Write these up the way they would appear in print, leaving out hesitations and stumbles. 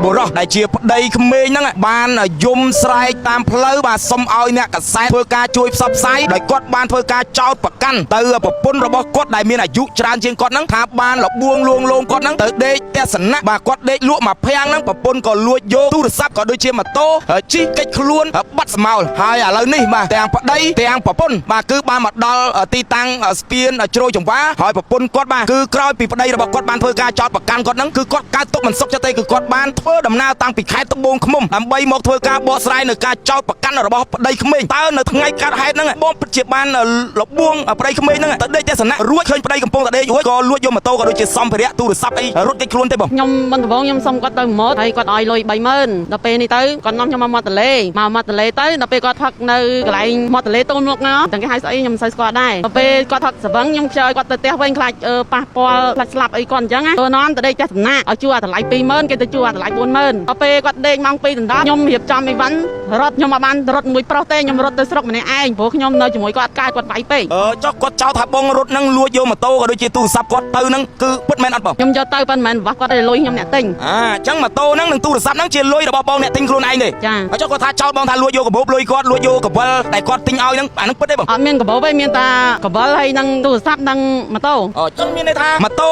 បុរសដែលជាប្តីក្មេងហ្នឹងបានយំស្រែកតាមផ្លូវបាទសុំឲ្យអ្នកកសែតធ្វើការជួយផ្សព្វផ្សាយដោយគាត់បានធ្វើការចោទប្រកាន់ទៅប្រពន្ធរបស់គាត់ដែលមានអាយុច្រើនជាងគាត់ហ្នឹងថាបានលបួងលួងលោមគាត់ហ្នឹងទៅដេកទស្សនៈបាទគាត់ដេកលក់មួយភាំងហ្នឹងប្រពន្ធក៏លួចយកទូរស័ព្ទក៏ដូចជាម៉ូតូជិះកិច្ចខ្លួនបាត់ស្មោលហើយឥឡូវនេះបាទទាំងប្តីទាំងប្រពន្ធបាទគឺបានមកដល់ទីតាំងស្ពានជ្រោយចង្វាហើយប្រពន្ធគាត់បាទគឺក្រោយពីប្តីរបស់គាត់បានធ្វើការចោទប្រកាន់គាត់ហ្នឹងគឺគាត់កើតទុកមិនសុខចិត្តទេគឺគាត់បានធ្វើដំណើរតាំងពីខេត្តត្បូងឃ្មុំដើម្បីមកធ្វើការបកស្រាយនៅការចោទប្រកាន់របស់ប្តីក្មេងតើនៅថ្ងៃកើតហេតុហ្នឹងបងពិតជាបានលបួងប្តីក្មេងហ្នឹងទៅដេកទស្សនៈរួចឃើញប្តីកំពុងតែដេករួចក៏លួចយកម៉ូតូក៏ដូចជាសម្ភារៈទូរស័ព្ទអីរត់គេចខ្លួនទេបង ខ្ញុំមិនដំបងខ្ញុំសុំគាត់ទៅម៉ូតហើយគាត់ឲ្យលុយ30000ដល់ពេលនេះទៅគាត់នាំខ្ញុំមកមាត់ទលេមកមាត់ទលេទៅដល់ពេលគាត់ផឹកនៅកន្លែងមាត់ទលេតូនមកណោះទាំងគេហៅស្អីខ្ញុំមិនសូវស្គាល់ដែរដល់ពេលគាត់ផឹកស្វឹងខ្ញុំខ្ជិលគាត់ទៅផ្ទះវិញខ្លាចប៉ះពាល់ខ្លាចស្លាប់អីគាត់អញ្ចឹងណាទៅនាំទៅដេកផ្ទះសំណាក់ឲ្យជួអាតម្លៃ20000គេទៅជួអាតម្លៃ40000ដល់ពេលគាត់ដេកម៉ោង2ដណ្ដប់ខ្ញុំរៀបចំអីវ៉ាន់រត់ខ្ញុំអត់បានរត់មួយប្រុសទេខ្ញុំរត់ទៅស្រុកម្នាក់ឯងព្រោះខ្ញុំនៅជាមួយគាត់កើតគាត់វាយពេក អឺចុះគាត់ចោទថាបងរត់ហ្នឹងលួចយកម៉ូតូក៏ដូចជាទូរស័ព្ទគាត់ទៅហ្នឹងគឺពិតមែនអត់បង ខ្ញុំយកទៅប៉ុន្មានរបស់គាត់ឲ្យលុយខ្ញុំអ្នកទិញ អាអញ្ចឹងម៉ូតូហ្នឹងនិងទូរស័ព្ទហ្នឹងជាលុយរបស់បងអ្នកទិញខ្លួនឯងទេ ចា ហើយចុះគាត់ថាចោទបងថាលួចយកកាបូបលុយគាត់លួចយកកវលដែលគាត់ទិញឲ្យហ្នឹងអាហ្នឹងពិតទេបង អត់មានកបោទេមានតែកបិលហើយនឹងទូរស័ព្ទនិងម៉ូតូ អូចឹងមានន័យថាម៉ូតូ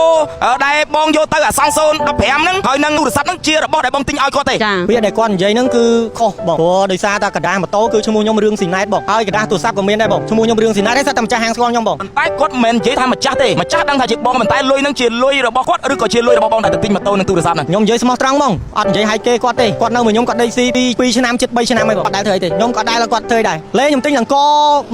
ដែលបងយកទៅអាសង015ហ្នឹងហើយនឹងទូរស័ព្ទហ្នឹងជារបស់ដែលបងទិញឲ្យគាត់ទេ ចា ពាក្យដែលគាត់និយាយហ្នឹងគឺខុសបងព្រោះដោយសារតែกระดาษម៉ូតូគឺឈ្មោះខ្ញុំរឿងស៊ីណែតបងហើយកระดาษទូរស័ព្ទក៏មានដែរបងឈ្មោះខ្ញុំរឿងស៊ីណែតហើយសិតតែម្ចាស់ហាងស្គាល់ខ្ញុំបង ប៉ុន្តែគាត់មិនមែននិយាយថាម្ចាស់ទេម្ចាស់ដឹងថាជាបងប៉ុន្តែលុយហ្នឹងជាលុយរបស់គាត់ឬក៏ជាលុយរបស់បងដែលទៅទិញម៉ូតូនិងទូរស័ព្ទហ្នឹង ខ្ញុំនិយាយស្មោះត្រង់បងអត់និយាយឲ្យគេគាត់ទេគាត់នៅមួយខ្ញុំគាត់ដេកស៊ីពី2ឆ្នាំជិត3ឆ្នាំហើយបងអត់ដែលធ្វើអីទេខ្ញុំក៏ដែលឲ្យគាត់ធ្វើដែរលេងខ្ញុំទិញអង្ករ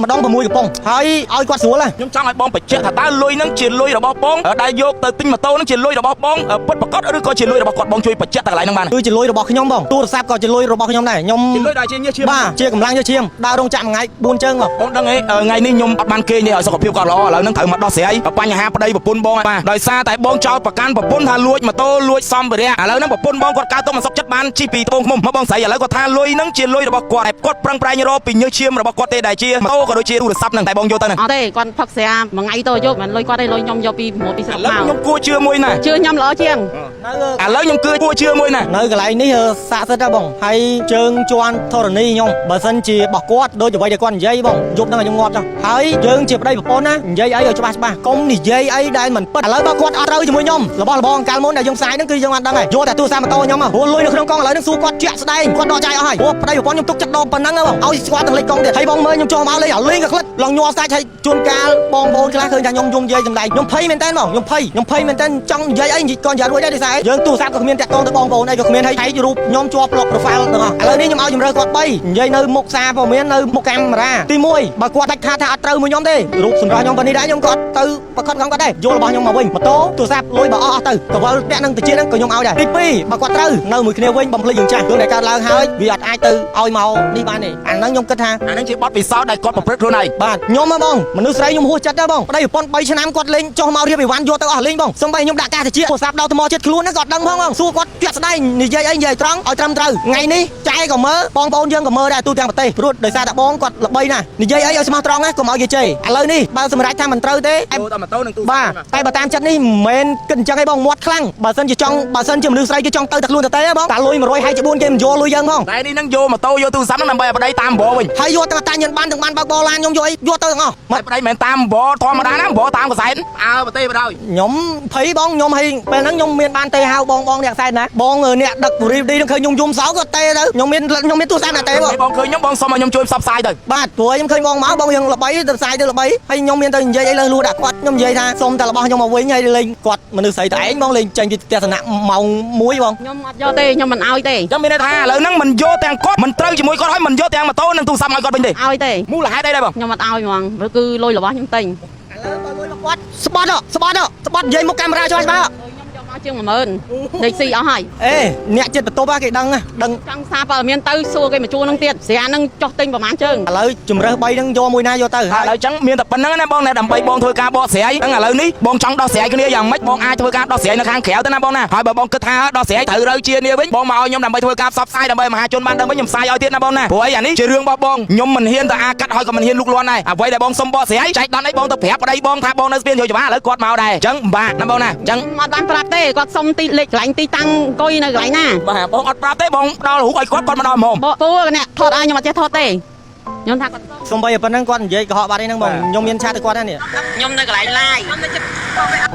ម្ដង6កំប៉ុងហើយឲ្យគាត់ស្រួលហ៎ ខ្ញុំចង់ឲ្យបងបញ្ជាក់ថាតើលុយហ្នឹងជាលុយរបស់បងដែលយកទៅទិញម៉ូតូហ្នឹងជាលុយរបស់បងពិតប្រាកដឬក៏ជាលុយរបស់គាត់បងជួយបញ្ជាក់តែកន្លែងហ្នឹងបាន គឺជាលុយរបស់ខ្ញុំបងទូរស័ព្ទក៏ជាលុយរបស់ខ្ញុំដែរខ្ញុំ ជាលុយដែលជាញៀសឈាម បាទជាកម្លាំងយកឈាមដើររោងចក្រមួយថ្ងៃ4ជើងបង បងដឹងអីថ្ងៃនេះខ្ញុំអត់បានគេងទេឲ្យសុខភាពគាត់ល្អឥឡូវហ្នឹងត្រូវមកដោះស្រាយបញ្ហាប្តីប្រពន្ធបងបាទដោយសារតែបងចោទប្រកាន់ប្រពន្ធថាលួចម៉ូតូលួចសម្ភារៈឥឡូវហ្នឹងប្រពន្ធបងគាត់កើតទុកមិនសុខចិត្តបានជិះពីត្បូងឃ្មុំមកបងស្រីឥឡូវគាត់ថាលុយហ្នឹងជាលុយរបស់គាត់តែគាត់ប្រឹងប្រែងរកពីញើសឈាមរបស់គាត់ទេដែលជាម៉ូតូក៏ដូចជាទូរស័ព្ទហ្នឹងតែបងយកទៅហ្នឹង អត់ទេគាត់ផឹកស្រាមួយថ្ងៃទៅយកមិនលុយគាត់ទេលុយខ្ញុំយកពីមកពីស្រុ ឥឡូវ កមក ខ្ញុំគួរជឿមួយណា ជឿខ្ញុំល្អជាង នៅ ឥឡូវខ្ញុំគឺគួរជឿមួយណា នៅកន្លែងនេះសាកសិទ្ធហ៎បងហើយជើងជន់ធរណីខ្ញុំបើសិនជាបោះគាត់ដូចអ្វីដែលគាត់និយាយបងយប់ហ្នឹងឲ្យខ្ញុំងាប់ចុះហើយយើងជាប្តីប្រពន្ធណានិយាយអីឲ្យច្បាស់ច្បាស់កុំនិយាយអីដែលមិនពិតឥឡូវបើគាត់អត់ត្រូវជាមួយខ្ញុំរបស់របរកាលមុនដែលយើងផ្សាយហ្នឹងគឺយើងបានដឹងហើយយកតែទូរស័ព្ទម៉ូតូខ្ញុំហ៎ព្រោះលុយនៅក្នុងកង់ឥឡូវហ្នឹងសួរគាត់ជាក់ស្ដែងគាត់ដកចាយអស់ហើយព្រោះប្តីប្រពន្ធខ្ញុំទុកចិត្តដកប៉ុណ្ណឹងហ៎បងឲ្យស្គាល់ទាំងលេខកង់ទៀតហើយបងមើលខ្ញុំចុះមកលេងឲ្យលេងក៏ក្លិតឡងញ័រសាច់ហើយជួនកាលបងប្អូនខ្លះឃើញថាខ្ញុំយំនិយាយសម្ដែងខ្ញុំភ័យមែនតើបងខ្ញុំភ័យខ្ញុំភ័យមែនតើចង់និយាយអីនិយាយក៏និយាយរួចដែរដោយសារយើងទូរស័ព្ទក៏គ្មានតាក់ទងទៅបងប្អូនអីក៏គ្មានហើយហែករូបខ្ញុំជាប់ប្លុក profile ទាំងអស់ឥឡូវនេះខ្ញុំឲ្យជម្រើសគាត់3និយាយនៅមុខសារព័ត៌មាននៅមុខកាមេរ៉ាទី1បើគាត់ដាច់ខាតថាអត់ត្រូវមួយខ្ញុំទេរូបសម្រស់ខ្ញុំប៉ុណ្នេះដែរខ្ញុំក៏អត់ទៅប្រកាសគាត់ដែរយករបស់ខ្ញុំមកវិញម៉ូតូទូរស័ព្ទលុយបើអស់អស់ទៅកវលពាក់នឹងតិចហ្នឹងក៏ខ្ញុំឲ្យដែរទី2បើគាត់ត្រូវនៅមួយគ្នាវិញបំភ្លេចយើងចាស់រឿងដែលកើតឡើងហើយវាអត់អាចទៅឲ្យមកនេះបានទេអាហ្នឹងខ្ញុំគិតថា អាហ្នឹងជាបទពិសោធន៍ដែលគាត់ប្រព្រឹត្តខ្លួនឯង បាទខ្ញុំហ៎បងមនុស្សស្រីខ្ញុំហួសចិត្តដែរបងប្តីប្រពន្ធ3ឆ្នាំគាត់លេងចុះមករៀបអីវ៉ាន់យកទៅអស់លេងបងសំបីខ្ញុំដាក់កាសតិចទូរស័ព្ទដល់ថ្មចិត្តខ្លួនហ្នឹងក៏អត់ដឹងផងបងសួរគាត់ជាក់ស្ដែងនិយាយអីនិយាយត្រង់ឲ្យត្រឹមត្រូវថ្ងៃនេះចែក៏មើលបងប្អូនយើងក៏មើលដែរទូទាំងប្រទេសព្រោះដោយសារតែបងគាត់ល្បីណាស់និយាយអីឲ្យស្មោះត្រង់ណាកុំឲ្យគេជេរឥឡូវនេះបើសម្រេចថាមិនត្រូវទេ ចូលតែម៉ូតូនិងទូរស័ព្ទ បាទតែបើតាមចិត្តនេះមិនមែនគិតអញ្ចឹងឯងបងមាត់ខ្លាំងបើសិនជាចង់បើសិនជាមនុស្សស្រីគេចង់ទៅតែខ្លួនទៅទេបងតាលុយ154គេមិនយកលុយយើងផង តែនេះហ្នឹងយកម៉ូតូយកទូរស័ព្ទហ្នឹងដើម្បីឲ្យប្តីតាមបវិញ ហើយយកទាំងតាញៀនបានទាំងបានបើកបរឡានខ្ញុំយកអីយកទៅទាំងអស់ តែប្តីមិនមែនតាមបធម្មតាណាបតាមកសែនអើប្រទេសបដ ாய் ខ្ញុំភ័យបងខ្ញុំឲ្យពេលហ្នឹងខ្ញុំមានបានទេហៅបងបងអ្នកសែនណាបងអ្នកដឹកបុរីឌីនឹងឃើញខ្ញុំយំសោក៏ទេទៅខ្ញុំមានខ្ញុំមានទូរស័ព្ទណាទេបង បងឃើញខ្ញុំបងសុំឲ្យខ្ញុំជួយផ្សព្វផ្សាយទៅ បាទព្រោះខ្ញុំឃើញបងមកបងយើងល្បីទៅផ្សាយទៅល្បីហើយខ្ញុំមានទៅនិយាយអីលើលួដាក់គាត់ខ្ញុំនិយាយថាសុំតែរបស់ខ្ញុំមកវិញហើយលេងគាត់មនុស្សស្រីតែឯងបងលេងចេញពីទស្សនៈម៉ោង1បង ខ្ញុំអត់យកទេខ្ញុំមិនឲ្យទេ អញ្ចឹងមានន័យថាឥឡូវហ្នឹងមិនយកទាំងគាត់មិនត្រូវជាមួយគាត់ហើយមិនយកទាំងម៉ូតូនិងទូរស័ព្ទឲ្យគាត់វិញទេ ឲ្យទេ មូលហេតុអីដែរបង ខ្ញុំអត់ឲ្យហ្មងព្រោះគឺលុយរបស់ខ្ញុំទិញ ឥឡូវបើលុយមកគាត់ស្បត់ស្បត់ស្បត់និយាយមុខកាមេរ៉ាច្បាស់ច្បាស់ លុយខ្ញុំយកមកជាង10000ដេកស៊ីអស់ហើយ អេអ្នកចិត្តបន្ទប់គេដឹងដឹង ចង់សារព័ត៌មានទៅសួរគេមកជួនឹងទៀតស្រានឹងចុះទិញប្រហែលជើង ឥឡូវជំរើស3ហ្នឹងយកមួយណាយកទៅ ឥឡូវអញ្ចឹងមានតែប៉ុណ្្នឹងណាបងណាដើម្បីបងធ្វើការបកស្រាយហ្នឹងឥឡូវនេះបងចង់ដោះស្រាយគ្នាយ៉ាងម៉េចបងអាចធ្វើការដោះស្រាយនៅខាងក្រៅទៅណាបងណាហើយបើបងគិតថាដោះស្រាយត្រូវរើជានេះវិញបងមកឲ្យខ្ញុំដើម្បីធ្វើការផ្សព្វផ្សាយដើម្បីមហាជនបានដឹងវិញខ្ញុំផ្សាយឲ្យទៀតណាបងណាព្រោះអីអានេះជារឿងរបស់បងខ្ញុំមិនហ៊ានទៅអាកាត់ហើយក៏មិនហ៊ានលូកលាន់ដែរអ្វីដែលបងសុំបកស្រាយចែកដល់អីបងទៅប្រាប់ប្តីបងថាបងនៅស្ពានជ្រោយច្បាស់ឥឡូវគាត់មកដែរអញ្ចឹងបាក់ណាបងណាអញ្ចឹង អត់បានប្រាប់ទេ គាត់សុំទីលេខកន្លែងទីតាំងអង្គុយនៅកន្លែងណា បាទបងអត់ប្រាប់ទេបងផ្ដល់រូបឲ្យគាត់គាត់មកដល់ហ្មង បកពូអ្នកថតឲ្យខ្ញុំអត់ចេះថតទេខ្ញុំថាគាត់ សំបីតែប៉ុណ្្នឹងគាត់និយាយកុហកបាត់អីហ្នឹងបងខ្ញុំមាន chat ទៅគាត់ហ្នឹងនេះ ខ្ញុំនៅកន្លែង live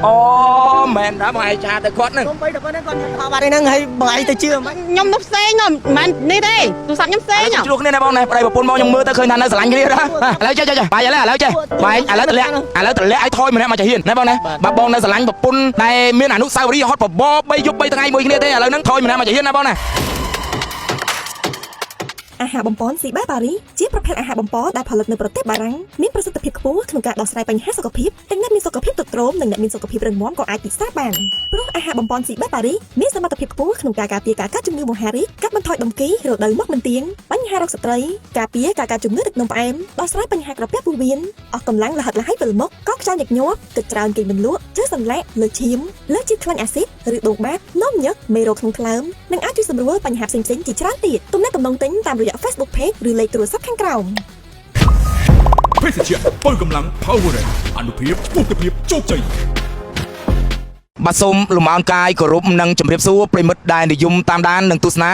អូមែនដែរបងឯង chat ទៅគាត់ហ្នឹង សំបីតែប៉ុណ្្នឹងគាត់និយាយកុហកបាត់អីហ្នឹងហើយបងឯងទៅជឿមិន ខ្ញុំនោះផ្សេងនោះមិនមែននេះទេទូរស័ព្ទខ្ញុំផ្សេង ជួបគ្នាណាបងណាប្តីប្រពន្ធបងខ្ញុំមើលទៅឃើញថានៅស្រឡាញ់គ្នាណាឥឡូវចេះចេះបាយឥឡូវឥឡូវចេះបាយឥឡូវតម្លាក់ឥឡូវតម្លាក់ឲ្យថយម្នាក់មកចាហ៊ានណាបងណាបាទបងនៅស្រឡាញ់ប្រពន្ធដែលមានអនុស្សាវរីយ៍ហត់បប3យប់3ថ្ងៃមួយគ្នាទេឥឡូវហ្នឹងថយម្នាក់មកចាហ៊ានណាបងណា អាហារបំពន់ស៊ីបាប៉ារីជាប្រភេទអាហារបំពន់ដែលផលិតនៅប្រទេសបារាំងមានប្រសិទ្ធភាពខ្ពស់ក្នុងការដោះស្រាយបញ្ហាសុខភាពទាំងអ្នកមានសុខភាពទ្រុឌទ្រោមនិងអ្នកមានសុខភាពរឹងមាំក៏អាចពិសាបានព្រោះអាហារបំពន់ស៊ីបាប៉ារីមានសមត្ថភាពខ្ពស់ក្នុងការការពារការកើតជំងឺមហារីកកាត់បន្ថយដុំគីរដូវមកមិនទៀងបញ្ហារោគស្ត្រីការពារការកើតជំងឺទឹកនោមផ្អែមដោះស្រាយបញ្ហាក្រពះពោះវៀនអស់កម្លាំងលហិតលហៃវិលមុខកខ្យល់ញឹកញាប់គិតច្រើនគេមិនលក់ជើសន្លាក់លើឈាមលើជាតិខ្លាញ់អាស៊ីតឬដួងបាតនោមញឹកមេរោគក្នុងថ្លើមនិងអាចជួយសម្រួលបញ្ហាផ្សេងៗជាច្រើនទៀតទំនាក់ទំនងទិញតាមរយៈ Facebook Page ឬលេខទូរស័ព្ទខាងក្រោម ភេសជ្ជៈបើកម្លាំង Power អនុភាពពុទ្ធភាពជោគជ័យ បាទសូមលំអោនកាយគោរពនិងជម្រាបសួរប្រិមិត្តដែលនិយមតាមដាននិងទស្សន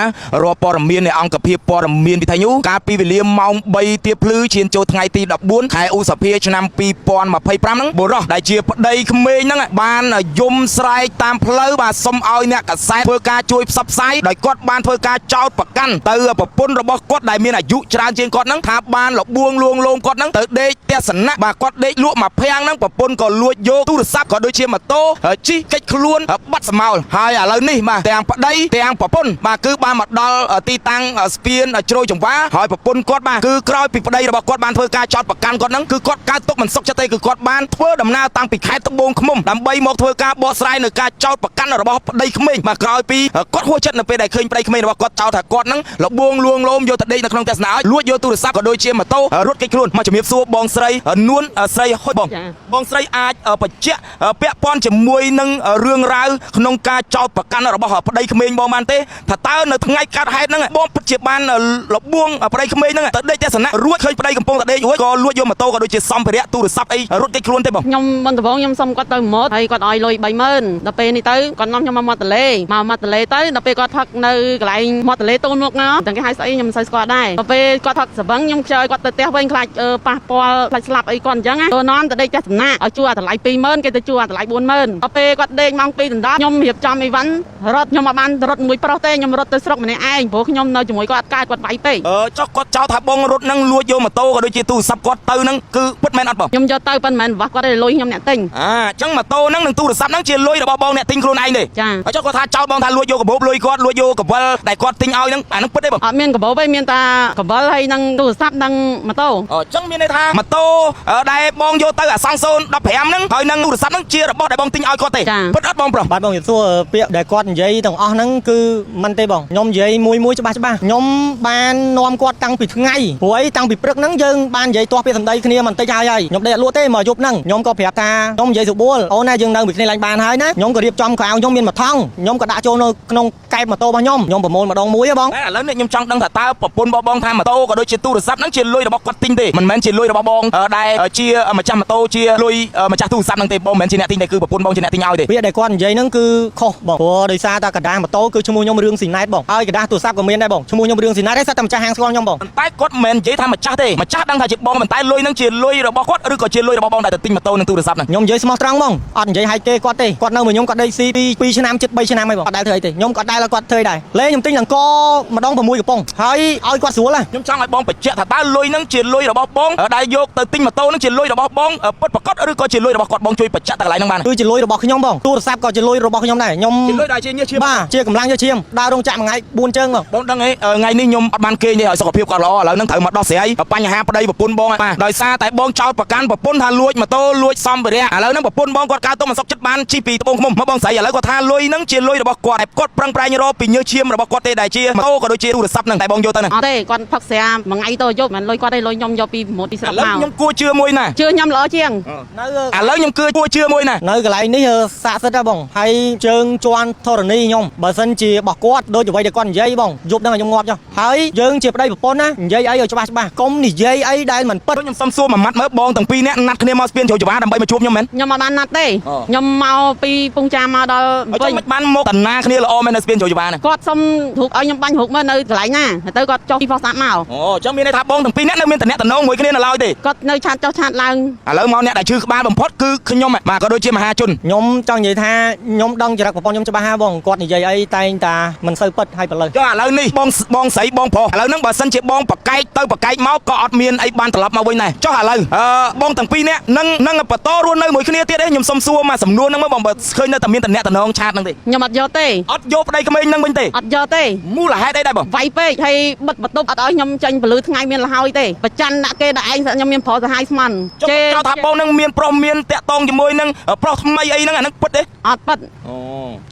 ារាល់ព័ត៌មាននៃអង្គភាពព័ត៌មានវិទ្យុកាលពីវេលាម៉ោង3ទៀបភ្លឺឈានចូលថ្ងៃទី14ខែឧសភាឆ្នាំ2025ហ្នឹងបុរសដែលជាប្តីក្មេងហ្នឹងបានយំស្រែកតាមផ្លូវបាទសុំឲ្យអ្នកកាសែតធ្វើការជួយផ្សព្វផ្សាយដោយគាត់បានធ្វើការចោទប្រកាន់ទៅប្រពន្ធរបស់គាត់ដែលមានអាយុច្រើនជាងគាត់ហ្នឹងថាបានលបួងលួងលោមគាត់ហ្នឹងទៅដេកទស្សនៈបាទគាត់ដេកលក់មួយភាំងហ្នឹងប្រពន្ធក៏លួចយកទូរស័ព្ទក៏ដូចជាម៉ូតូជិះកិច្ចខ្លួនបាត់ស្មោលហើយឥឡូវនេះបាទទាំងប្តីទាំងប្រពន្ធបាទគឺបានមកដល់ទីតាំងស្ពានជ្រោយចង្វាហើយប្រពន្ធគាត់បាទគឺក្រោយពីប្តីរបស់គាត់បានធ្វើការចោទប្រកាន់គាត់ហ្នឹងគឺគាត់កើតទុកមិនសុខចិត្តទេគឺគាត់បានធ្វើដំណើរតាំងពីខេត្តត្បូងឃ្មុំដើម្បីមកធ្វើការបកស្រាយនៅការចោទប្រកាន់របស់ប្តីក្មេងបាទក្រោយពីគាត់ហួសចិត្តនៅពេលដែលឃើញប្តីក្មេងរបស់គាត់ចោទថាគាត់ហ្នឹងលបួងលួងលោមយកទៅដេកនៅក្នុងទស្សនាឲ្យលួចយកទូរស័ព្ទក៏ដូចជាម៉ូតូរត់គេចខ្លួនមកជំរាបសួរបងស្រីនួនស្រីហុយបងបងស្រីអាចបញ្ជាក់ពាក់ព័ន្ធជាមួយនឹងរឿងរ៉ាវក្នុងការចោទប្រកាន់របស់ប្តីក្មេងបងបានទេថាតើនៅថ្ងៃកើតហេតុហ្នឹងបងពិតជាបានលបួងប្តីក្មេងហ្នឹងទៅដេកទស្សនៈរួចឃើញប្តីកំពុងតែដេករួចក៏លួចយកម៉ូតូក៏ដូចជាសម្ភារៈទូរស័ព្ទអីរត់គេចខ្លួនទេបង ខ្ញុំមុនដំបូងខ្ញុំសុំគាត់ទៅម៉ូតហើយគាត់ឲ្យលុយ30000ដល់ពេលនេះទៅគាត់នាំខ្ញុំមកមាត់ទន្លេមកមាត់ទន្លេទៅដល់ពេលគាត់ផឹកនៅកន្លែងមាត់ទន្លេតូនមកណោទាំងគេហៅស្អីខ្ញុំមិនសូវស្គាល់ដែរដល់ពេលគាត់ផឹកស្វឹងខ្ញុំខ្ជិលឲ្យគាត់ទៅផ្ទះវិញខ្លាចប៉ះពាល់ខ្លាចស្លាប់អីគាត់អញ្ចឹងណាទៅនាំទៅដេកផ្ទះសំណាក់ឲ្យជួអាតម្លៃ20000គេទៅជួអាតម្លៃ40000ដល់ពេលគាត់ដេកម៉ោង2ដណ្ដប់ខ្ញុំរៀបចំអីវ៉ាន់រត់ខ្ញុំអត់បានរត់មួយប្រុសទេខ្ញុំរត់ទៅស្រុកម្នាក់ឯងព្រោះខ្ញុំនៅជាមួយគាត់អត់កើតគាត់វាយពេក ចុះគាត់ចោទថាបងរត់នឹងលួចយកម៉ូតូក៏ដូចជាទូរស័ព្ទគាត់ទៅនឹងគឺពិតមែនអត់បង ខ្ញុំយកទៅប៉ុន្មានរបស់គាត់ទេលុយខ្ញុំអ្នកទិញ អាអញ្ចឹងម៉ូតូហ្នឹងនិងទូរស័ព្ទហ្នឹងជាលុយរបស់បងអ្នកទិញខ្លួនឯងទេ ចា ហើយចុះគាត់ថាចោទបងថាលួចយកកាបូបលុយគាត់លួចយកកវលដែលគាត់ទិញឲ្យហ្នឹងអាហ្នឹងពិតទេបង អត់មានកបោបទេមានតែកបលហើយនឹងទូរស័ព្ទនិងម៉ូតូ អញ្ចឹងមានន័យថាម៉ូតូដែលបងយកទៅអាសង់015ហ្នឹងហើយនឹងទូរស័ព្ទហ្នឹងជារបស់ដែលបងទិញឲ្យគាត់ទេពិតអត់បងប្រុស បាទបងជម្រាបសួរពាក្យដែលគាត់និយាយទាំងអស់ហ្នឹងគឺមិនទេបងខ្ញុំនិយាយមួយមួយច្បាស់ច្បាស់ខ្ញុំបាននាំគាត់តាំងពីថ្ងៃព្រោះអីតាំងពីព្រឹកហ្នឹងយើងបាននិយាយទាស់ពាក្យសម្ដីគ្នាបន្តិចហើយហើយខ្ញុំដេកអត់លក់ទេមកយប់ហ្នឹងខ្ញុំក៏ប្រាប់ថាខ្ញុំនិយាយស្រួលអូនណាយើងនៅមួយគ្នាឡើងបានហើយណាខ្ញុំក៏រៀបចំខោអាវខ្ញុំមានមួយថង់ខ្ញុំក៏ដាក់ចូលនៅក្នុងកែបម៉ូតូរបស់ខ្ញុំខ្ញុំប្រមូលម្ដងមួយហ៎បង តែឥឡូវនេះខ្ញុំចង់ដឹងថាតើប្រពន្ធរបស់បងថាម៉ូតូក៏ដូចជាទូរស័ព្ទហ្នឹងជាលុយរបស់គាត់ទិញទេមិនមែនជាលុយរបស់បងដែលជាម្ចាស់ម៉ូតូជាលុយម្ចាស់ទូរស័ព្ទហ្នឹងទេបងមិនមែនជាអ្នកទិញទេគឺប្រពន្ធបងជាអ្នកទិញឲ្យទេ ពាក្យដែលគាត់និយាយហ្នឹងគឺខុសបងព្រោះដោយសារតែกระดาษម៉ូតូគឺឈ្មោះខ្ញុំរឿងស៊ីណែតបងហើយកระดาษទូរស័ព្ទក៏មានដែរបងឈ្មោះខ្ញុំរឿងស៊ីណែតហើយសិតតែម្ចាស់ហាងស្គាល់ខ្ញុំបង ប៉ុន្តែគាត់មិនមែននិយាយថាម្ចាស់ទេម្ចាស់ដឹងថាជាបងប៉ុន្តែលុយហ្នឹងជាលុយរបស់គាត់ឬក៏ជាលុយរបស់បងដែលទៅទិញម៉ូតូនិងទូរស័ព្ទហ្នឹង ខ្ញុំនិយាយស្មោះត្រង់បងអត់និយាយឲ្យគេគាត់ទេគាត់នៅមួយខ្ញុំគាត់ដេកស៊ីពី2ឆ្នាំជិត3ឆ្នាំហើយបងអត់ដែលធ្វើអីទេខ្ញុំក៏អត់ដែលឲ្យគាត់ធ្វើដែរលេខ្ញុំទិញលង្កម្ដង6កំប៉ុងហើយឲ្យគាត់ស្រួលហ៎ ខ្ញុំចង់ឲ្យបងបញ្ជាក់ថាតើលុយហ្នឹងជាលុយរបស់បងដែលយកទៅទិញម៉ូតូហ្នឹងជាលុយរបស់បងពិតប្រាកដឬក៏ជាលុយរបស់គាត់បងជួយបញ្ជាក់តែកន្លែងហ្នឹងបាន គឺជាលុយរបស់ខ្ញុំបងទូរស័ព្ទក៏ជាលុយរបស់ខ្ញុំដែរខ្ញុំ ជាលុយដែលជាញើសឈាម បាទជាកម្លាំងយកឈាមដើររោងចក្រមួយថ្ងៃ4ជើងបង បងដឹងអីថ្ងៃនេះខ្ញុំអត់បានគេងទេឲ្យសុខភាពគាត់ល្អឥឡូវហ្នឹងត្រូវមកដោះស្រាយបញ្ហាប្តីប្រពន្ធបងបាទដោយសារតែបងចោទប្រកាន់ប្រពន្ធថាលួចម៉ូតូលួចសម្ភារៈឥឡូវហ្នឹងប្រពន្ធបងគាត់កើតទុកមិនសុខចិត្តបានជិះពីត្បូងឃ្មុំមកបងស្រីឥឡូវគាត់ថាលុយហ្នឹងជាលុយរបស់គាត់តែគាត់ប្រឹងប្រែងរកពីញើសឈាមរបស់គាត់ទេដែលជាម៉ូតូក៏ដូចជាទូរស័ព្ទហ្នឹងតែបងយកទៅហ្នឹង អត់ទេគាត់ផឹកស្រាមួយថ្ងៃទៅយប់មិនលុយគាត់ទេលុយខ្ញុំយកពីប្រមូលពីស្រុ ឥឡូវ កមក ខ្ញុំគួរជឿមួយណា ជឿខ្ញុំល្អជាង នៅ ឥឡូវខ្ញុំគឺគួរជឿមួយណា នៅកន្លែងនេះសា ស័ក្តិសិទ្ធិណាបងហើយជើងជន់ធរណីខ្ញុំបើសិនជារបស់គាត់ដូចអ្វីដែលគាត់និយាយបងយប់ហ្នឹងឲ្យខ្ញុំងាប់ចុះហើយយើងជាប្តីប្រពន្ធណានិយាយអីឲ្យច្បាស់ច្បាស់កុំនិយាយអីដែលមិនពិត ខ្ញុំសុំសួរមួយម៉ាត់មើលបងទាំងពីរនាក់ណាត់គ្នាមកស្ពានជ្រោយចង្វាដើម្បីមកជួបខ្ញុំមែន ខ្ញុំអត់បានណាត់ទេខ្ញុំមកពីពងចាមកដល់ ហើយចុ វិញ ះមិនបានមកតាណាគ្នាល្អមែននៅស្ពានជ្រោយចង្វាហ្នឹង គាត់សុំរូបឲ្យខ្ញុំបាញ់រូបមើលនៅកន្លែងណាហើយទៅគាត់ចុះពីហ្វស្អាប់មក អូអញ្ចឹងមានន័យថាបងទាំងពីរនាក់នៅមានតំណែងតំណងមួយគ្នានៅឡើយទេ គាត់នៅឆាតចុះឆាតឡើង ឥឡូវមកអ្នកដែលឈឺក្បាលបំផុតគឺខ្ញុំបាទក៏ដូចជាមហាជន ខ្ញុំចង់និយាយថាខ្ញុំដឹងចរិតប្រពន្ធខ្ញុំច្បាស់ហើយបងគាត់និយាយអីតែងតាមិនសូវពិតហើយព្រលឹះ ចុះឥឡូវនេះបងបងស្រីបងប្រុសឥឡូវហ្នឹងបើសិនជាបងប្រកែកទៅប្រកែកមកក៏អត់មានអីបានត្រឡប់មកវិញដែរចុះឥឡូវអឺបងទាំងពីរនាក់នឹងនឹងបន្តរស់នៅមួយគ្នាទៀតទេខ្ញុំសុំសួរមកសំណួរហ្នឹងមើលបងបើឃើញនៅតែមានតំណែងតំណងឆាតហ្នឹងទេ ខ្ញុំអត់យកទេ អត់យកប្តីក្មេងហ្នឹងវិញទេ អត់យកទេ មូលហេតុអីដែរបង វាយពេកហើយបិទបន្ទប់អត់ឲ្យខ្ញុំចេញពលឺថ្ងៃមានលហើយទេប្រច័នដាក់គេដាក់ឯងខ្ញុំមានប្រុសសាហាយស្មាន ចុះចោទថាបងនឹងមានប្រុសមានតាក់តងជាមួយនឹងប្រុសថ្មីអីហ្នឹងអាហ្នឹងពិតទេ អត់ពិត អូ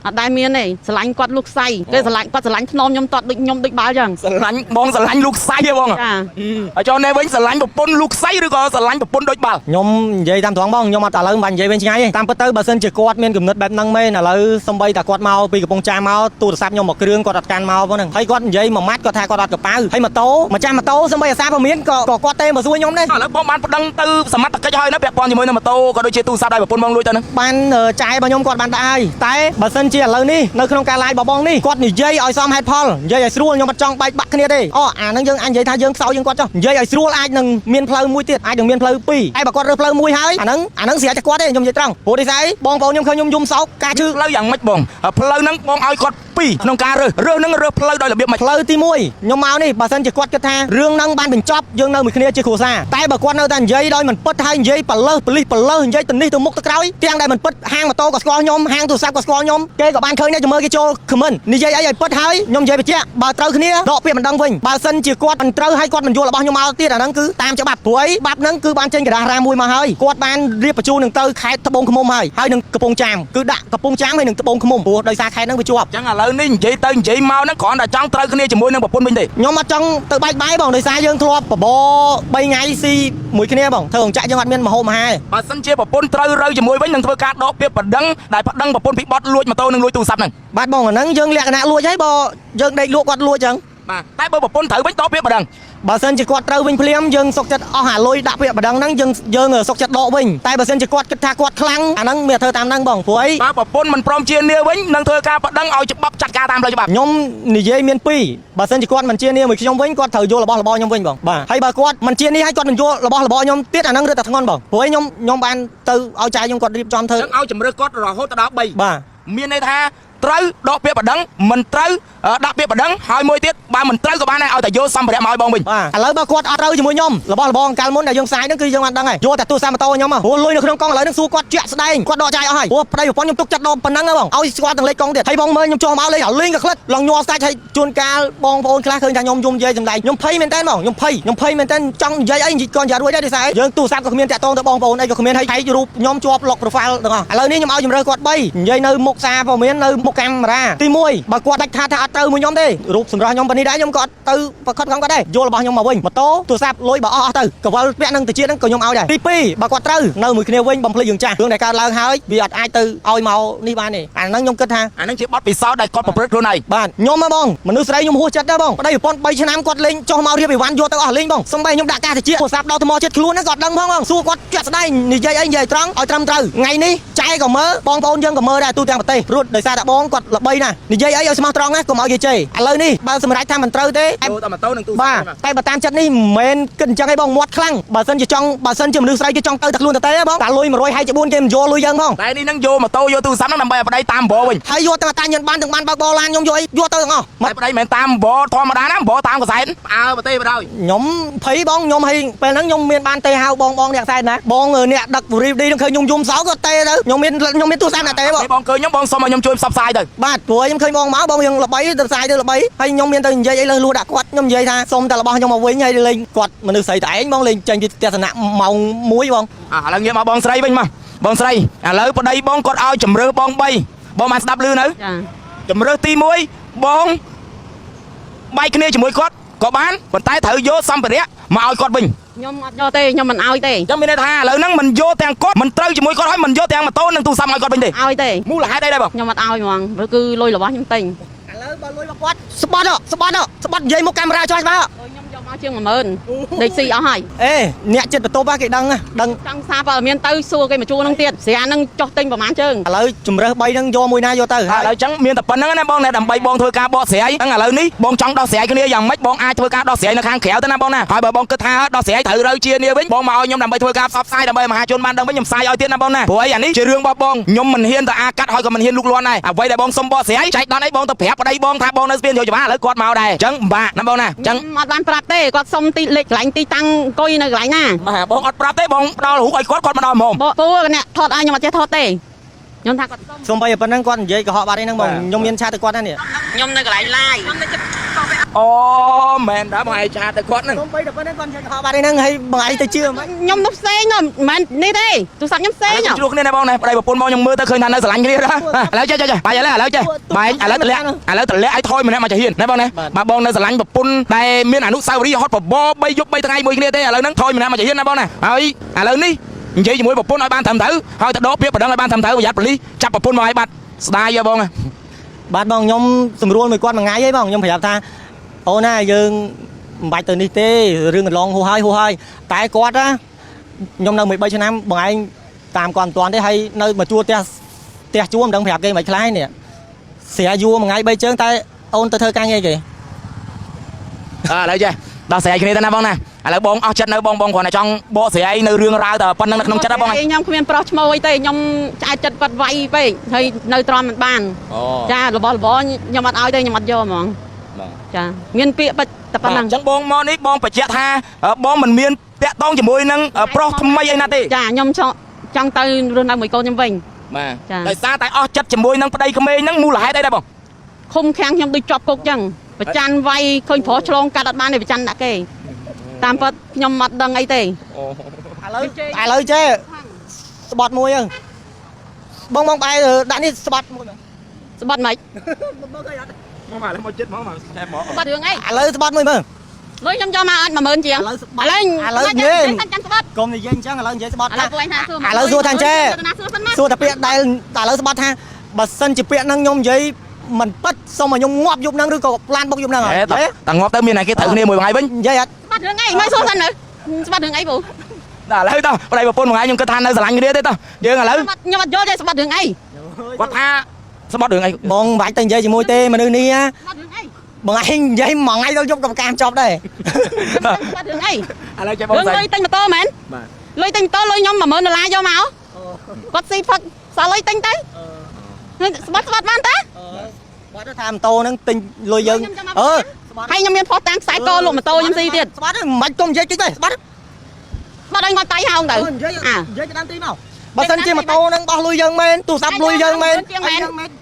អត់ដែលមានទេស្រឡាញ់គាត់លុកសៃគេស្រឡាញ់គាត់ស្រឡាញ់ធ្នមខ្ញុំតត់ដូចខ្ញុំដូចបាល់ចឹង ស្រឡាញ់បងស្រឡាញ់លោកសៃហ៎បង ចា ហើយចុះនេះវិញស្រឡាញ់ប្រពន្ធលោកសៃឬក៏ស្រឡាញ់ប្រពន្ធដូចបាល់ ខ្ញុំនិយាយតាមត្រង់បងខ្ញុំអត់ឥឡូវមិនបាច់និយាយវិញឆ្ងាយទេតាមពិតទៅបើសិនជាគាត់មានគំនិតបែបហ្នឹងមែនឥឡូវសំបីតែគាត់មកពីកំពង់ចាមមកទូរស័ព្ទខ្ញុំមកគ្រឿងគាត់អត់កាន់មកផងហ្នឹងហើយគាត់និយាយមួយម៉ាត់គាត់ថាគាត់អត់កប៉ៅហើយម៉ូតូម្ចាស់ម៉ូតូសំបីអាសាពមៀនក៏ក៏គាត់ទេមកសួរខ្ញុំដែរ ឥឡូវបងបានប្តឹងទៅសមត្ថកិច្ចហើយណាពាក់ព័ន្ធជាមួយនឹងម៉ូតូក៏ដូចជាទូរស័ព្ទដែលប្រពន្ធបងលួចទៅហ្នឹង បានចាយរបស់ខ្ញុំគាត់បានដាក់ហើយតែបើសិនជាឥឡូវនេះនៅក្នុងការ live របស់បងនេះគាត់និយាយឲ្យសមហេតុផលនិយាយឲ្យស្រួលខ្ញុំអត់ចង់បែកបាក់គ្នាទេអូអាហ្នឹងយើងអាចនិយាយថាយើងខ្សោយយើងគាត់ចុះនិយាយឲ្យស្រួលអាចនឹងមានផ្លូវមួយទៀតអាចនឹងមានផ្លូវពីរតែបើគាត់រើសផ្លូវមួយហើយអាហ្នឹងអាហ្នឹងស្រេចតែគាត់ទេខ្ញុំនិយាយត្រង់ព្រោះនេះស្អីបងប្អូនខ្ញុំឃើញខ្ញុំយំសោកការឈឺ ផ្លូវយ៉ាងម៉េចបងផ្លូវហ្នឹងបងឲ្យគាត់ពីរក្នុងការរើសរើសហ្នឹងរើសផ្លូវដោយរបៀបម៉េច ផ្លូវទី1ខ្ញុំមកនេះបើសិនជាគាត់គិតថារឿងហ្នឹងបានបញ្ចប់យើងនៅមួយគ្នាជាគ្រួសារតែបើគាត់នៅតែនិយាយដោយមិនពិតហើយនិយាយប៉លើសប៉លិសប៉លើសនិយាយទៅនេះទៅមុខទៅក្រោយទាំងដែលមិនពិតហាងម៉ូតូក៏ស្គាល់ខ្ញុំហាងទូរស័ព្ទក៏ស្គាល់ខ្ញុំគេក៏បានឃើញដែរចាំមើលគេចូល comment និយាយអីឲ្យពិតហើយខ្ញុំនិយាយបញ្ជាក់បើត្រូវគ្នាដកពាក្យបណ្ដឹងវិញបើសិនជាគាត់មិនត្រូវហើយគាត់មិនយល់របស់ខ្ញុំមកទៀតអាហ្នឹងគឺតាមច្បាប់ព្រោះអីច្បាប់ហ្នឹងគឺបានចេញกระดาษរាមួយមកហើយគាត់បានរៀបបញ្ជូននឹងទៅខេត្តត្បូងឃ្មុំហើយហើយនឹងកំពង់ចាមគឺដាក់កំពង់ចាមហើយនឹងត្បូងឃ្មុំព្រោះដោយសារខេត្តហ្នឹងវាជាប់ អញ្ចឹងឥឡូវនេះនិយាយទៅនិយាយមកហ្នឹងគ្រាន់តែចង់ត្រូវគ្នាជាមួយនឹងប្រពន្ធវិញទេ ខ្ញុំអត់ចង់ទៅបែកបាយបងដោយសារយើងធ្លាប់បបរ3ថ្ងៃស៊ីមួយគ្នាបងធ្វើរោងចក្រយើងអត់មានមហូបមហាទេ បើសិនជាប្រពន្ធត្រូវរើជាមួយវិញនឹងធ្វើការដកពាក្យប្តឹងដែលប្តឹងប្រពន្ធពីបទលួចម៉ូតូនិងលួចទូរស័ព្ទហ្នឹង បាទបងអាហ្នឹងយើងលក្ខណៈលួចហើយបើយើងដេកលក់គាត់លួចចឹង បាទតែបើប្រពន្ធត្រូវវិញដកពាក្យប្តឹង បើសិនជាគាត់ត្រូវវិញភ្លាមយើងសុកចិត្តអស់អាលុយដាក់ពាក្យប្តឹងហ្នឹងយើងយើងសុកចិត្តដកវិញតែបើសិនជាគាត់គិតថាគាត់ខ្លាំងអាហ្នឹងមានតែធ្វើតាមហ្នឹងបងព្រោះអី បើប្រពន្ធមិនព្រមជានាវិញនឹងធ្វើការប្តឹងឲ្យច្បាប់ចាត់ការតាមផ្លូវច្បាប់ ខ្ញុំនិយាយមានពីរបើសិនជាគាត់មិនជានាមួយខ្ញុំវិញគាត់ត្រូវយល់របស់របរខ្ញុំវិញបងបាទហើយបើគាត់មិនជានេះហើយគាត់មិនយល់របស់របរខ្ញុំទៀតអាហ្នឹងរឹតតែធ្ងន់បងព្រោះអីខ្ញុំខ្ញុំបានទៅឲ្យចាយខ្ញុំគាត់រៀបចំធ្វើ ចឹងឲ្យជំរឿគាត់រហូតទៅដល់3 បាទ មានន័យថាត្រូវដកពាក្យប្តឹងមិនត្រូវដាក់ពាក្យប្តឹងហើយមួយទៀតបើមិនត្រូវក៏បានដែរឲ្យតែយកសម្ភារៈមកឲ្យបងវិញ បាទឥឡូវបើគាត់អត់ត្រូវជាមួយខ្ញុំរបស់របរកាលមុនដែលយើងផ្សាយហ្នឹងគឺយើងបានដឹងហើយយកតែទូរស័ព្ទម៉ូតូខ្ញុំមកព្រោះលុយនៅក្នុងកង់ឥឡូវហ្នឹងសួរគាត់ជាក់ស្ដែងគាត់ដកចាយអស់ហើយព្រោះប្តីប្រពន្ធខ្ញុំទុកចិត្តដល់ប៉ុណ្ណឹងហ៎បងឲ្យស្គាល់ទាំងលេខកង់ទៀតហើយបងមើលខ្ញុំចុះមកលេងឲ្យលេងក៏ក្លិតឡងញ័រសាច់ហើយជួនកាលបងប្អូនខ្លះឃើញថាខ្ញុំយំនិយាយសំដែងខ្ញុំភ័យមែនតើបងខ្ញុំភ័យខ្ញុំភ័យមែនតើចង់និយាយអីនិយាយក៏និយាយរួចដែរដោយសារយើងទូរស័ព្ទក៏គ្មានតាក់ទងទៅបងប្អូនអីក៏គ្មានហើយហែករូបខ្ញុំជាប់ lock profile ទាំងអស់ឥឡូវនេះខ្ញុំឲ្យជម្រើសគាត់3និយាយនៅមុខសារព័ត៌មាននៅមុខកាមេរ៉ាទី1បើគាត់ដាច់ខាតថាអត់ត្រូវមួយខ្ញុំទេរូបសម្រស់ខ្ញុំប៉ុណ្នេះដែរខ្ញុំក៏អត់ទៅប្រខិតខំគាត់ដែរយល់របស់ខ្ញុំមកវិញម៉ូតូទូរស័ព្ទលុយបើអស់អស់ទៅកវលពាក់នឹងតិចហ្នឹងក៏ខ្ញុំឲ្យដែរទី2បើគាត់ត្រូវនៅមួយគ្នាវិញបំភ្លេចរឿងចាស់រឿងដែលកើតឡើងហើយវាអត់អាចទៅឲ្យមកនេះបានទេអាហ្នឹងខ្ញុំគិតថា អាហ្នឹងជាបទពិសោធន៍ដែលគាត់ប្រព្រឹត្តខ្លួនឯង បាទខ្ញុំហ៎បងមនុស្សស្រីខ្ញុំហួសចិត្តដែរបងប្តីប្រពន្ធ3ឆ្នាំគាត់លេងចុះមករៀបអីវ៉ាន់យកទៅអស់លេងបងសំបីខ្ញុំដាក់កាសតិចទូរស័ព្ទដល់ថ្មចិត្តខ្លួនហ្នឹងក៏អត់ដឹងផងបងសួរគាត់ជាក់ស្ដែងនិយាយអីនិយាយត្រង់ឲ្យត្រឹមត្រូវថ្ងៃនេះចែក៏មើលបងប្អូនយើងក៏មើលដែរទូទាំងប្រទេសព្រោះដោយសារតែបងគាត់ល្បីណាស់និយាយអីឲ្យស្មោះត្រង់ណាកុំឲ្យគេជេរឥឡូវនេះបើសម្រេចថាមិនត្រូវទេ យកតែម៉ូតូនិងទូរស័ បាទ ព្ទ តែបើតាមចិត្តនេះមិនមែនគិតអញ្ចឹងឯងបងមាត់ខ្លាំងបើសិនជាចង់បើសិនជាមនុស្សស្រីគេចង់ទៅតែខ្លួនទៅទេបងតែលុយ100ហើយជា4គេមិនយកលុយយើងផង តែនេះនឹងយកម៉ូតូយកទូរស័ព្ទហ្នឹងដើម្បីឲ្យប្តីតាមបវិញ ហើយយកទាំងអតាញ៉ានបានទាំងបានបើកបរឡានខ្ញុំយកអីយកទៅទាំងអស់ តែប្តីមិនមែនតាមបធម្មតាណាបតាមកសែនផ្អើប្រទេសបដ ாய் ខ្ញុំភ័យបងខ្ញុំឲ្យពេលហ្នឹងខ្ញុំមានបានទេហៅបងបងអ្នកសែនណាបងអ្នកដឹកវរីឌីនឹងឃើញខ្ញុំយំសោក៏ទេទៅខ្ញុំមានខ្ញុំមានទូរស័ព្ទណាទេបង បងឃើញខ្ញុំបងសុំឲ្យខ្ញុំជួយផ្សព្វផ្សាយទៅ បាទព្រោះខ្ញុំឃើញបងមកបងយើងល្បីទៅផ្សាយទៅល្បីហើយខ្ញុំមានទៅនិយាយអីលើសលួដាក់គាត់ខ្ញុំនិយាយថាសុំតែរបស់ខ្ញុំមកវិញហើយលេងគាត់មនុស្សស្រីតែឯងបងលេងចេញពីទស្សនៈម៉ោង1បង អាឥឡូវងាកមកបងស្រីវិញមកបងស្រីឥឡូវប្តីបងគាត់ឲ្យជំរឿបង3បងបានស្ដាប់ឮនៅ ចា ជំរឿទី1បងបែកគ្នាជាមួយគាត់ក៏បានប៉ុន្តែត្រូវយកសម្ភារៈមកឲ្យគាត់វិញ ខ្ញុំអត់យកទេខ្ញុំមិនឲ្យទេ អញ្ចឹងមានន័យថាឥឡូវហ្នឹងមិនយកទាំងគាត់មិនត្រូវជាមួយគាត់ហើយមិនយកទាំងម៉ូតូនិងទូរស័ព្ទឲ្យគាត់វិញទេ ឲ្យទេ មូលហេតុអីដែរបង ខ្ញុំអត់ឲ្យហ្មងព្រោះគឺលុយរបស់ខ្ញុំទិញ ឥឡូវបើលុយរបស់គាត់ស្បត់ស្បត់ស្បត់និយាយមកកាមេរ៉ាច្បាស់ច្បាស់ លុយខ្ញុំយកមកជាង10000ដេកស៊ីអស់ហើយ អេអ្នកចិត្តបន្ទប់គេដឹងដឹង ចង់សារព័ត៌មានទៅសួរគេមកជួនឹងទៀតស្រានឹងចុះទិញប្រហែលជើង ឥឡូវជំរើស3ហ្នឹងយកមួយណាយកទៅ ឥឡូវចឹងមានតែប៉ុណ្្នឹងណាបងណាដើម្បីបងធ្វើការបកស្រាយហ្នឹងឥឡូវនេះបងចង់ដោះស្រាយគ្នាយ៉ាងម៉េចបងអាចធ្វើការដោះស្រាយនៅខាងក្រៅទៅណាបងណាហើយបើបងគិតថាដោះស្រាយត្រូវរូវជានេះវិញបងមកឲ្យខ្ញុំដើម្បីធ្វើការផ្សព្វផ្សាយដើម្បីមហាជនបានដឹងវិញខ្ញុំផ្សាយឲ្យទៀតណាបងណាព្រោះអីអានេះជារឿងរបស់បងខ្ញុំមិនហ៊ានទៅអាកាត់ហើយក៏មិនហ៊ានលូកលាន់ដែរអ្វីដែលបងសុំបកស្រាយចែកដល់អីបងទៅប្រាប់ប្តីបងថាបងនៅស្ពានយោច្បារឥឡូវគាត់មកដែរអញ្ចឹងពិបាកណាបងណាអញ្ចឹង អត់បានប្រាប់ទេគាត់សុំទីលេខកន្លែងទីតាំងអង្គុយនៅកន្លែងណា បាទបងអត់ប្រាប់ទេបងផ្ដល់រូបឲ្យគាត់គាត់មកដល់ហ្មង បកពូអ្នកថតឲ្យខ្ញុំអត់ចេះថតទេខ្ញុំថាគាត់សុំ សំបីប៉ុណ្ណឹងគាត់និយាយកុហកបាត់អីហ្នឹងបងខ្ញុំមានឆាតទៅគាត់ណានេះ ខ្ញុំនៅកន្លែង live អូមែនដែរបងឯង chat ទៅគាត់ហ្នឹង សំបីតែប៉ុណ្ណឹងគាត់និយាយកុហកបាត់អីហ្នឹងហើយបងឯងទៅជឿមិន ខ្ញុំនោះផ្សេងមិនមែននេះទេទូរស័ព្ទខ្ញុំផ្សេង ឥឡូវជួបគ្នាណាបងណាប្តីប្រពន្ធបងខ្ញុំមើលទៅឃើញថានៅស្រឡាញ់គ្នាដែរឥឡូវចេះចេះបាយឥឡូវឥឡូវចេះបែងឥឡូវតម្លាក់ឥឡូវតម្លាក់ឲ្យថយម្នាក់មកចាហ៊ានណាបងណាបាទបងនៅស្រឡាញ់ប្រពន្ធដែលមានអនុស្សាវរីយ៍ហត់បប3យប់3ថ្ងៃមួយគ្នាទេឥឡូវហ្នឹងថយម្នាក់មកចាហ៊ានណាបងណាហើយឥឡូវនេះនិយាយជាមួយប្រពន្ធឲ្យបានត្រឹមត្រូវហើយទៅដកពាក្យប្តឹងឲ្យបានត្រឹមត្រូវប្រយ័ត្នប៉ូលីសចាប់ប្រពន្ធមកឲ្យបាត់ស្ដាយហ៎បង បាទបងខ្ញុំស្រួលមួយគាត់មួយថ្ងៃហីបងខ្ញុំប្រាប់ថាអូនណាយើងមិនបាច់ទៅនេះទេរឿងកន្លងហួសហើយហួសហើយតែគាត់ណាខ្ញុំនៅមួយ3ឆ្នាំបងឯងតាមគាត់មិនទាន់ទេហើយនៅមកជួលផ្ទះផ្ទះជួលមិនដឹងប្រាប់គេមិនខ្លាយនេះស្រាយួរមួយថ្ងៃ3ជើងតែអូនទៅធ្វើការងារគេ ឥឡូវចេះដោះស្រាយគ្នាទៅណាបងណាឥឡូវបងអស់ចិត្តនៅបងបងគ្រាន់តែចង់បកស្រាយនៅរឿងរ៉ាវតែប៉ុណ្្នឹងនៅក្នុងចិត្តណាបង ខ្ញុំគ្មានប្រុសឈ្មោះអីទេខ្ញុំឆ្អែតចិត្តគាត់វាយពេកហើយនៅទ្រាំមិនបានចារបស់របរខ្ញុំអត់ឲ្យទេខ្ញុំអត់យកហ្មងចាមានពាក្យតែប៉ុណ្្នឹង អញ្ចឹងបងមកនេះបងបញ្ជាក់ថាបងមិនមានតាក់តងជាមួយនឹងប្រុសថ្មីអីណាទេ ចាខ្ញុំចង់ទៅរស់នៅមួយកូនខ្ញុំវិញ បាទ ចា ដោយសារតែអស់ចិត្តជាមួយនឹងប្តីក្មេងហ្នឹងមូលហេតុអីដែរបង ឃុំខាំងខ្ញុំដូចជាប់គុកចឹងប្រច័នវាយឃើញប្រុសឆ្លងកាត់អត់បានទេប្រច័នដាក់គេតាមពិតខ្ញុំអត់ដឹងអីទេ ឥឡូវឥឡូវចេះស្បត់មួយហ្នឹងបងបងបែរដាក់នេះស្បត់មួយមើល ស្បត់មិន បងឃើញអត់ មកឥឡូវមកចិត្តមកមកតែមក ស្បត់រឿងអី ឥឡូវស្បត់មួយមើល លុយខ្ញុំយកមកអត់10000ជាង ឥឡូវស្បត់ ឥឡូវ ឥឡូវនិយាយ ចាំស្បត់ កុំនិយាយអញ្ចឹងឥឡូវនិយាយស្បត់ ឥឡូវពួកឯងថាសួរ ឥឡូវសួរថាចេះ ណាសួរសិនមក សួរតែពាក្យដែលតែឥឡូវស្បត់ថាបើសិនជាពាក្យហ្នឹងខ្ញុំនិយាយមិនពិតសូមឲ្យខ្ញុំងាប់យប់ហ្នឹងឬក៏ផ្លានបុកយប់ហ្នឹង ហេតតែងាប់ទៅមានតែគេត្រូវគ្នាមួយថ្ងៃវិញ និយាយអត់ ស្បត់រឿងអីមកសួរសិននៅស្បត់រឿងអីពូ ដល់ឥឡូវតោះប្តីប្រពន្ធមួយថ្ងៃខ្ញុំគិតថានៅស្រឡាញ់គ្នាទេតោះយើងឥឡូវ ខ្ញុំអត់យល់ទេស្បត់រឿងអី គាត់ថាស្បត់រឿងអី បងមិនបាច់ទៅនិយាយជាមួយទេមនុស្សនេះណា ស្បត់រឿងអី បងឯងនិយាយមួយថ្ងៃដល់យប់ក៏កាមចប់ដែរ ស្បត់រឿងអី ឥឡូវចេះបងស្រី រឿងលុយទិញម៉ូតូមែន បាទ លុយទិញម៉ូតូលុយខ្ញុំ10000ដុល្លារយកមកគាត់ស៊ីផឹកសល់លុយទិញទៅស្បត់ស្បត់បានតា បាត់ទៅថាម៉ូតូហ្នឹងទិញលុយយើងអឺ ហើយខ្ញុំមានផុសតាំងខ្សែកលក់ម៉ូតូខ្ញុំស៊ីទៀត ស្បាត់មិនបាច់កុំនិយាយតិចទេស្បាត់ បាត់ឲ្យងាប់តៃហោងទៅ និយាយ អា និយាយទៅដើមទីមកបើសិនជាម៉ូតូហ្នឹងបោះលុយយើងមែនទូរស័ព្ទលុយយើងមែន ជាងមែន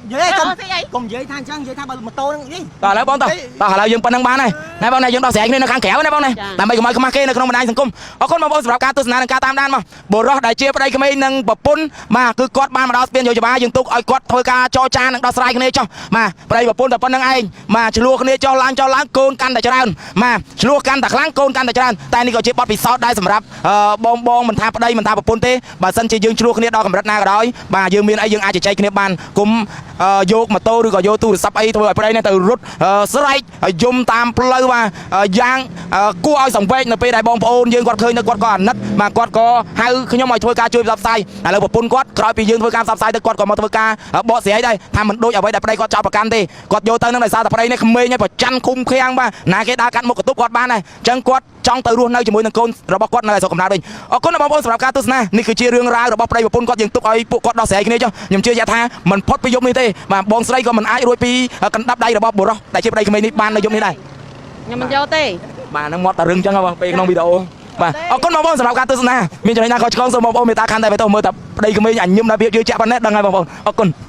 និយាយកុំ ស៊ីអី កុំនិយាយថាអញ្ចឹងនិយាយថាបើម៉ូតូហ្នឹងនេះ តោះឥឡូវបងតោះតោះឥឡូវយើងប៉ុណ្្នឹងបានហើយណែបងណែយើងដោះស្រាយគ្នានៅខាងក្រៅណាបងណែដើម្បីកុំឲ្យខ្មាស់គេនៅក្នុងបណ្ដាញសង្គមអរគុណបងប្អូនសម្រាប់ការទស្សនានិងការតាមដានមកបុរសដែលជាប្តីក្មេងនិងប្រពន្ធបាទគឺគាត់បានមកដល់ស្ពានយោជបាយើងទុកឲ្យគាត់ធ្វើការចរចានិងដោះស្រាយគ្នាចុះបាទប្តីប្រពន្ធតែប៉ុណ្្នឹងឯងបាទឆ្លោះគ្នាចុះឡើងចុះឡើងកូនកាន់តែច្រើនបាទឆ្លោះកាន់តែខ្លាំងកូនកាន់តែច្រើនតែនេះក៏ជាបទពិសោធន៍ដែរសម្រាប់បងបងមិនថាប្តីមិនថាប្រពន្ធទេបើសិនជាយើងឆ្លោះគ្នាដល់កម្រិតណាក៏ដោយបាទយើងមានអីយើងអាចជជែកគ្នាបានគុំយកម៉ូតូឬក៏យកទូរស័ព្ទអីធ្វើឲ្យប្តីនេះទៅរត់ស្រែកយំតាមផ្លូវបាទយ៉ាងគួរឲ្យសង្វេគនៅពេលដែលបងប្អូនយើងគាត់ឃើញទៅគាត់ក៏អាណិតបាទគាត់ក៏ហៅខ្ញុំឲ្យធ្វើការជួយផ្សព្វផ្សាយឥឡូវប្រពន្ធគាត់ក្រោយពីយើងធ្វើការផ្សព្វផ្សាយទៅគាត់ក៏មកធ្វើការបកស្រាយដែរថាមិនដូចអ្វីដែលប្តីគាត់ចោទប្រកាន់ទេគាត់យកទៅនឹងដោយសារតែប្តីនេះក្មេងហើយប្រច័នឃុំឃាំងបាទណាគេដើរកាត់មុខកន្ទប់គាត់បានដែរអញ្ចឹងគាត់ចង់ទៅរស់នៅជាមួយនឹងកូនរបស់គាត់នៅឯស្រុកកំណើតវិញអរគុណដល់បងប្អូនសម្រាប់ការទស្សនានេះគឺជារឿងរ៉ាវរបស់ប្តីប្រពន្ធគាត់យើងទុកឲ្យពួកគាត់ដោះស្រាយគ្នាចុះខ្ញុំជឿជាក់ថាមិនផុតពីយប់នេះទេបាទបងស្រីក៏មិនអាចរួចពីកណ្ដាប់ដៃរបស់បុរសដែលជាប្តីក្មេងនេះបាននៅយប់នេះដែរ ខ្ញុំមិនយកទេ បាទហ្នឹងមាត់តារឹងចឹងហ៎បងពេលក្នុងវីដេអូបាទអរគុណបងប្អូនសម្រាប់ការទស្សនាមានចំណុចណាខុសឆ្គងសូមបងប្អូនមេត្តាខណ្ឌតែបេតោមើលតែប្តីក្មេងអញញឹមដល់ភាពជឿជាក់ប៉ុណ្ណេះដឹងហើយបងប្អូនអរគុណ។